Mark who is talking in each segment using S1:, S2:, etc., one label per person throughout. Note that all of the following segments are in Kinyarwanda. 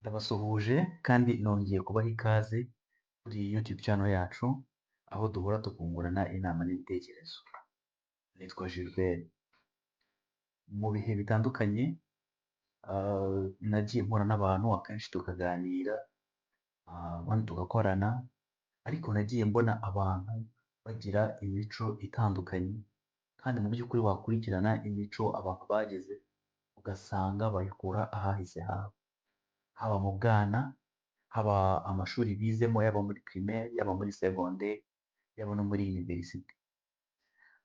S1: Ndabasuhuje kandi nongeye kubaha ikaze kuri YouTube channel yacu, aho duhora tukungurana inama n'ibitekerezo. Nitwa Gilbert. Mu bihe bitandukanye nagiye mpura n'abantu akenshi tukaganira, abandi tugakorana, ariko nagiye mbona abantu bagira imico itandukanye, kandi mu by'ukuri wakurikirana imico abantu bagize ugasanga bayikura ahahise habo. Haba mu bwana, haba amashuri bizemo, yaba muri primaire, yaba muri secondaire, yaba no muri université.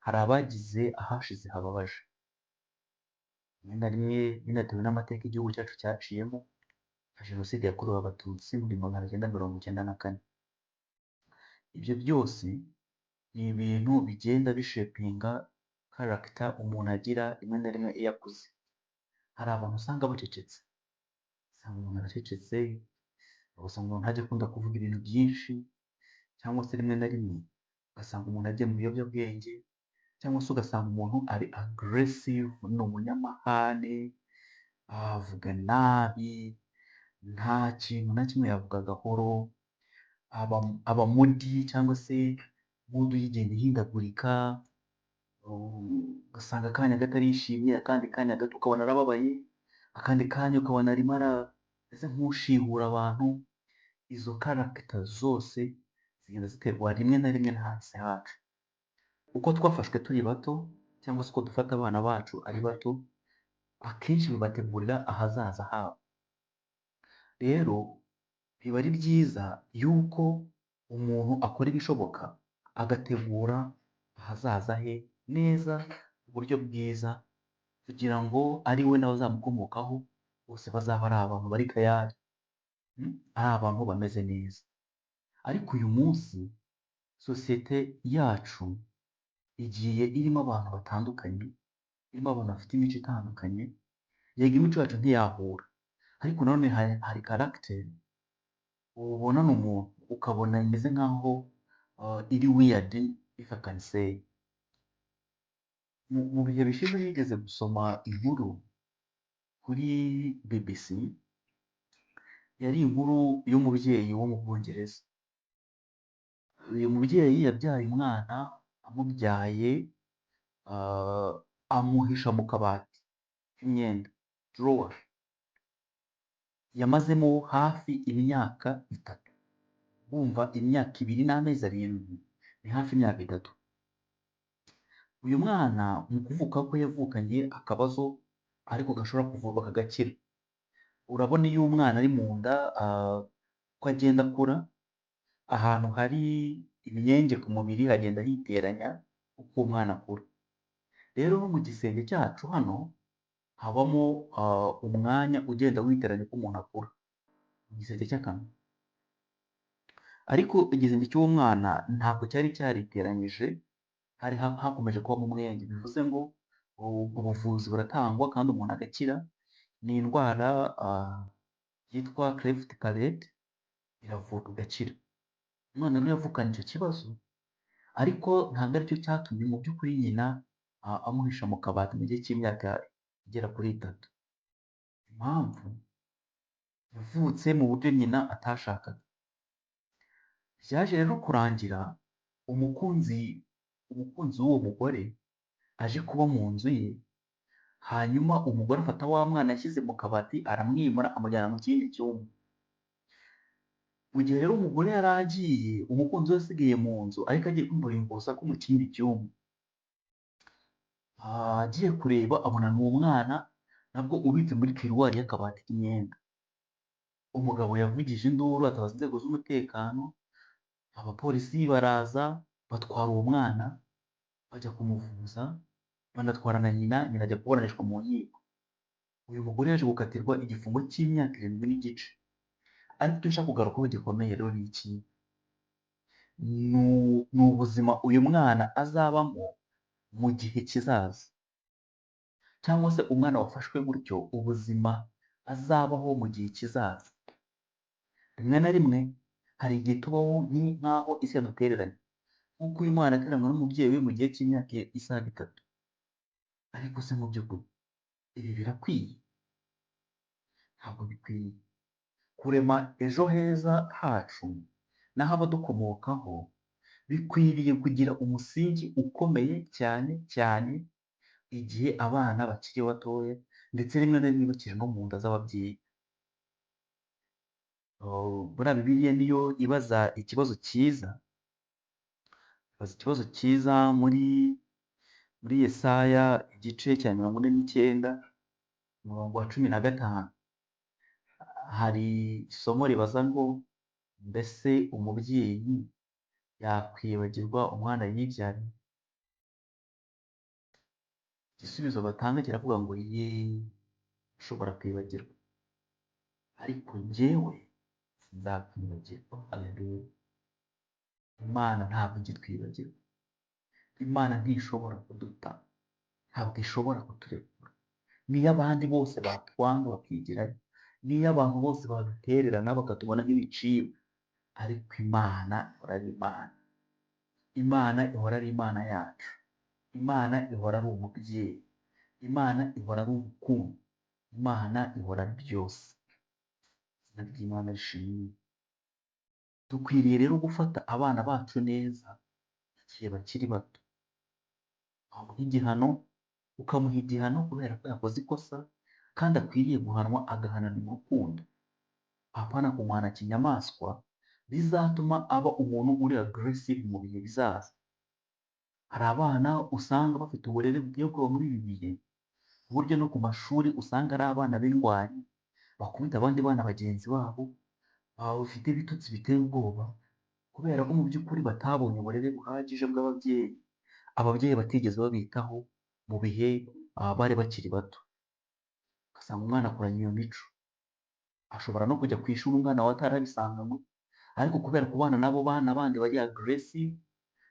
S1: Hari abagize ahashize hababaje. Rimwe na rimwe binatewe n'amateka igihugu cyacu cyaciyemo, nka Jenoside yakorewe Abatutsi mu 1994. Ibyo byose ni ibintu bigenda bishapinga character umuntu agira rimwe na rimwe iyo akuze. Hari abantu usanga bacecetse, usanga umuntu aracecetse, ugasanga umuntu ntajya akunda kuvuga ibintu byinshi, cyangwa se rimwe na rimwe ugasanga umuntu agiye mu biyobyabwenge, cyangwa se ugasanga umuntu ari aggressive, ni umunyamahane, avuga nabi, nta kintu na kimwe yavuga gahoro, aba moody cyangwa se mood ye igenda ihindagurika, ugasanga akanya gato arishimye, akandi kanya gato ukabona arababaye, akandi kanya ukabona arimo arameze nk'ushihura abantu. Izo character zose zigenda ziterwa rimwe na rimwe n'ahahise hacu. Uko twafashwe turi bato cyangwa se uko dufata abana bacu ari bato, akenshi bibategurira ahazaza habo. Rero biba ari byiza yuko umuntu akora ibishoboka agategura ahazaza he neza mu buryo bwiza, kugira ngo ari we n'abazamukomokaho bose bazaba ari abantu bari tayari, ari abantu bameze neza. Ariko uyu munsi sosiyete yacu igiye irimo abantu batandukanye, irimo abantu bafite imico itandukanye. Yego, imico yacu ntiyahura, ariko nanone hari caractère ubonana umuntu ukabona imeze nkaho iri weird, if I can say. Mu bihe bishize nigeze gusoma inkuru kuri BBC, yari inkuru y'umubyeyi wo mu Bwongereza. Uyu mubyeyi yabyaye umwana, amubyaye amuhisha mu kabati k'imyenda, drawer. Yamazemo hafi imyaka 3. Wumva, imyaka 2 n'amezi 7 ni hafi imyaka 3. Uyu mwana mu kuvuka kwe yavukanye akabazo ariko gashobora kuvurwa kagakira. Urabona, iyo umwana ari mu nda, uko agenda akura, ahantu hari imyenge ku mubiri hagenda hiteranya uko umwana akura. Rero no mu gisenge cyacu hano habamo umwanya ugenda witeranya uko umuntu akura, mu gisenge cy'akanwa. Ariko igisenge cy'uwo mwana ntabwo cyari cyariteranyije, hari hakomeje kubamo umwenge, bivuze ngo ubwo buvuzi buratangwa kandi umuntu agakira. Ni indwara yitwa cleft palate, iravurwa igakira. Umwana rero yavukanye icyo kibazo, ariko ntabwo aricyo cyatumye mu by'ukuri nyina amuhisha mu kabati mu gihe cy'imyaka igera kuri 3. Impamvu yavutse mu buryo nyina atashakaga. Byaje rero kurangira umukunzi w'uwo mugore aje kuba mu nzu ye, hanyuma umugore afata wa mwana yashyize mu kabati, aramwimura, amujyana mu kindi cyumba. Mu gihe rero umugore yari agiye, umukunzi we asigaye mu nzu, ariko agiye kumva yumva urusaku mu kindi cyumba. Agiye kureba abona ni umwana nabwo ubitse muri tiroir y'akabati k'imyenda. Umugabo yavugije induru, atabaza inzego z'umutekano, abapolisi baraza batwara uwo mwana bajya kumuvuza, banatwara na nyina, nyina ajya kuburanishwa mu nkiko. Uyu mugore yaje gukatirwa igifungo cy'imyaka 7 n'igice. Ariko icyo nshaka kugarukaho gikomeye rero ni iki? Ni ubuzima uyu mwana azabamo mu gihe kizaza, cyangwa se umwana wafashwe gutyo, ubuzima azabaho mu gihe kizaza. Rimwe na rimwe hari igihe tubaho nk'aho isi yadutereranye, nk'uko uyu mwana yatereranwe n'umubyeyi we mu gihe cy'imyaka isaga 3. Ariko se mu by'ukuri ibi birakwiye? Ntabwo bikwiye. Kurema ejo heza hacu n'ahabadukomokaho bikwiriye kugira umusingi ukomeye cyane cyane igihe abana bakiri batoya, ndetse rimwe na rimwe bakiri no mu nda z'ababyeyi. Buriya Bibiliya niyo ibaza ikibazo cyiza, ibaza ikibazo cyiza muri Yesaya igice cya 49 umurongo wa 15. Hari isomo ribaza ngo mbese umubyeyi yakwibagirwa umwana yibyariye? Igisubizo batanga kiravuga ngo ye, ushobora kwibagirwa, ariko njyewe sinzakwibagirwa. Haleluya! Imana ntabwo ijya itwibagirwa, Imana ntishobora kuduta, ntabwo ishobora kuturekura. Niyo abandi bose batwanga bakigirayo, niyo abantu bose badutererana bakatubona nk'ibicibwa, ariko Imana ihora ari Imana. Imana ihora ari Imana yacu. Imana ihora ari umubyeyi. Imana ihora ari urukundo. Imana ihora ari byose. Izina ry'Imana rishimwe. Dukwiriye rero gufata abana bacu neza igihe bakiri bato. Wamuha igihano, ukamuha igihano kubera ko yakoze ikosa kandi akwiriye guhanwa, agahanana urukundo. Apana kumuhana kinyamaswa bizatuma aba umuntu uri aggressive mu bihe bizaza. Hari abana usanga bafite uburere buteye ubwoba muri ibi bihe, ku buryo no ku mashuri usanga ari abana b'indwanyi, bakubita abandi bana bagenzi babo, bafite ibitutsi biteye ubwoba, kubera ko mu by'ukuri batabonye uburere buhagije bw'ababyeyi, ababyeyi batigeze babitaho mu bihe bari bakiri bato. Ugasanga umwana akuranye iyo mico. Ashobora no kujya ku ishuri umwana we atarabisanganywe, ariko kubera kubana n'abo bana bandi bari aggressive,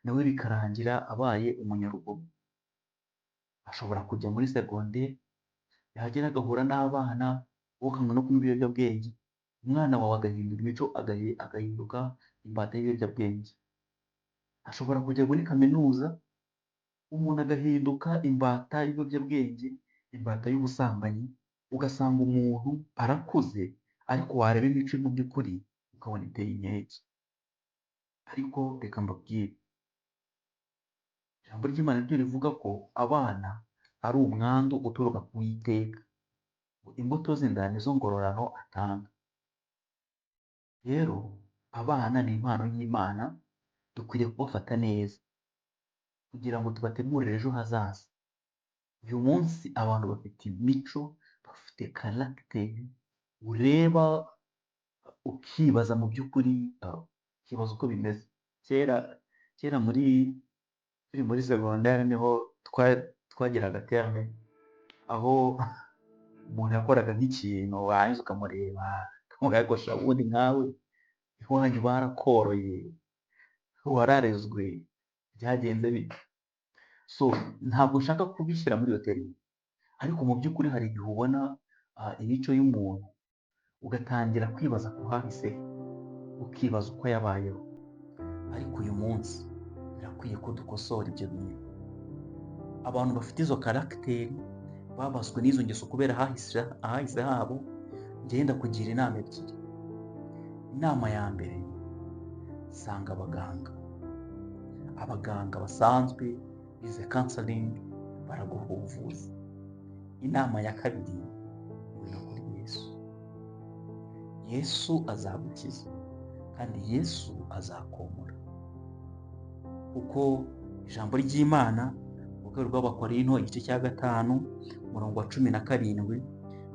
S1: nawe bikarangira abaye umunyarugomo. Ashobora kujya muri segonderi, yagera agahura n'abana bokanywe no kunywa ibiyobyabwenge, umwana wawe agahindura imico, agahinduka imbata y'ibiyobyabwenge. Ashobora kujya muri kaminuza, umuntu agahinduka imbata y'ibiyobyabwenge, imbata y'ubusambanyi, ugasanga umuntu arakuze, ariko wareba imico mu by'ukuri ukabona iteye inkeke. Ariko reka mbabwire, ijambo ry'Imana ryo rivuga ko abana ari umwandu uturuka ku Uwiteka, imbuto z'inda nizo ngororano atanga. Rero abana ni impano y'Imana, dukwiriye kubafata neza kugira ngo tubategurire ejo hazaza. Uyu munsi abantu bafite imico, bafite karagiteri, ureba ukibaza mu by'ukuri, ukibaza uko bimeze. Kera turi muri segonderi niho twagiraga terme, aho umuntu yakoraga nk'ikintu warangiza ukamureba ukamubwira ubundi nkawe iwanyu barakoroye, wararezwe, byagenze bite? So ntabwo nshaka kubishyira muri iyo terme, ariko mu by'ukuri hari igihe ubona imico y'umuntu ugatangira kwibaza ku hahise, ukibaza uko yabayeho. Ariko uyu munsi birakwiye ko dukosora ibyo bintu. Abantu bafite izo karagiteri babaswe n'izo ngeso kubera ahahise habo, ngenda kugira inama ebyiri. Inama ya mbere, sanga abaganga. Abaganga basanzwe bize counseling baraguha ubuvuzi. Inama ya kabiri, ngwino kuri Yesu. Yesu azagukiza kandi Yesu azakomora. Kuko ijambo ry'Imana mu rwego rw'Abakorinto igice cya 5 umurongo wa 17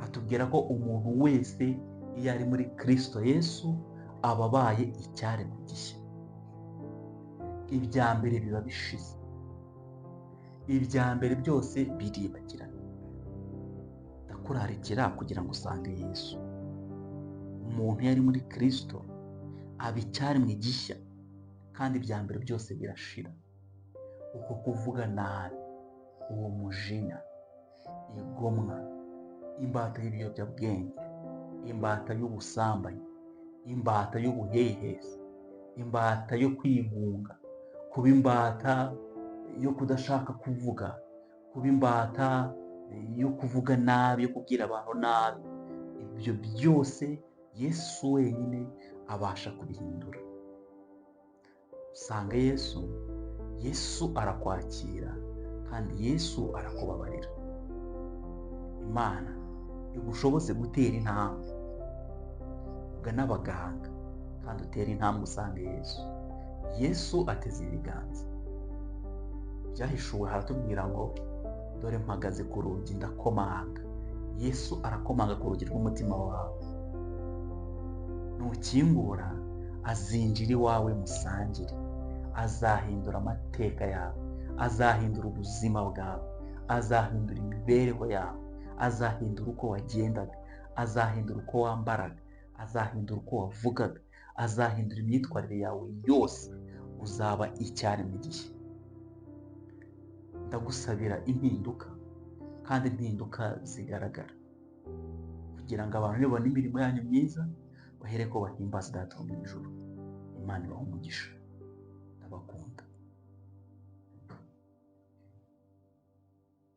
S1: hatubwira ko umuntu wese iyo ari muri Kristo Yesu aba abaye icyaremwe gishya. Ibya mbere biba bishize, ibya mbere byose biribagirana. Ndakurarikira kugira ngo usange Yesu. Umuntu iyo ari muri Kristo aba icyaremwe gishya kandi ibya mbere byose birashira. Uko kuvuga nabi, uwo mujinya, igomwa, imbata y'ibiyobyabwenge, imbata y'ubusambanyi, imbata y'ubuhehesi, imbata yo kwigunga, kuba imbata yo kudashaka kuvuga, kuba imbata yo kuvuga nabi, yo kubwira abantu nabi, ibyo byose Yesu wenyine abasha kubihindura. Usanga Yesu, Yesu arakwakira kandi Yesu arakubabarira. Imana igushoboze gutera intambwe, ugane abaganga kandi utere intambwe usange Yesu. Yesu ateze ibiganza. Byahishuwe haratubwira ngo dore mpagaze ku rugi ndakomanga. Yesu arakomanga ku rugi rw'umutima wawe. Nukingura azinjira iwawe musangire, azahindura amateka yawe, azahindura ubuzima bwawe, azahindura imibereho yawe, azahindura uko wagendaga, azahindura uko wambaraga, azahindura uko wavugaga, azahindura imyitwarire yawe yose. Uzaba icyaremwe gishya. Ndagusabira impinduka kandi impinduka zigaragara, kugira ngo abantu nibabona imirimo yanyu myiza bahereko bahimbaza Data wo mu ijuru. Imana ibahe umugisha, ndabakunda.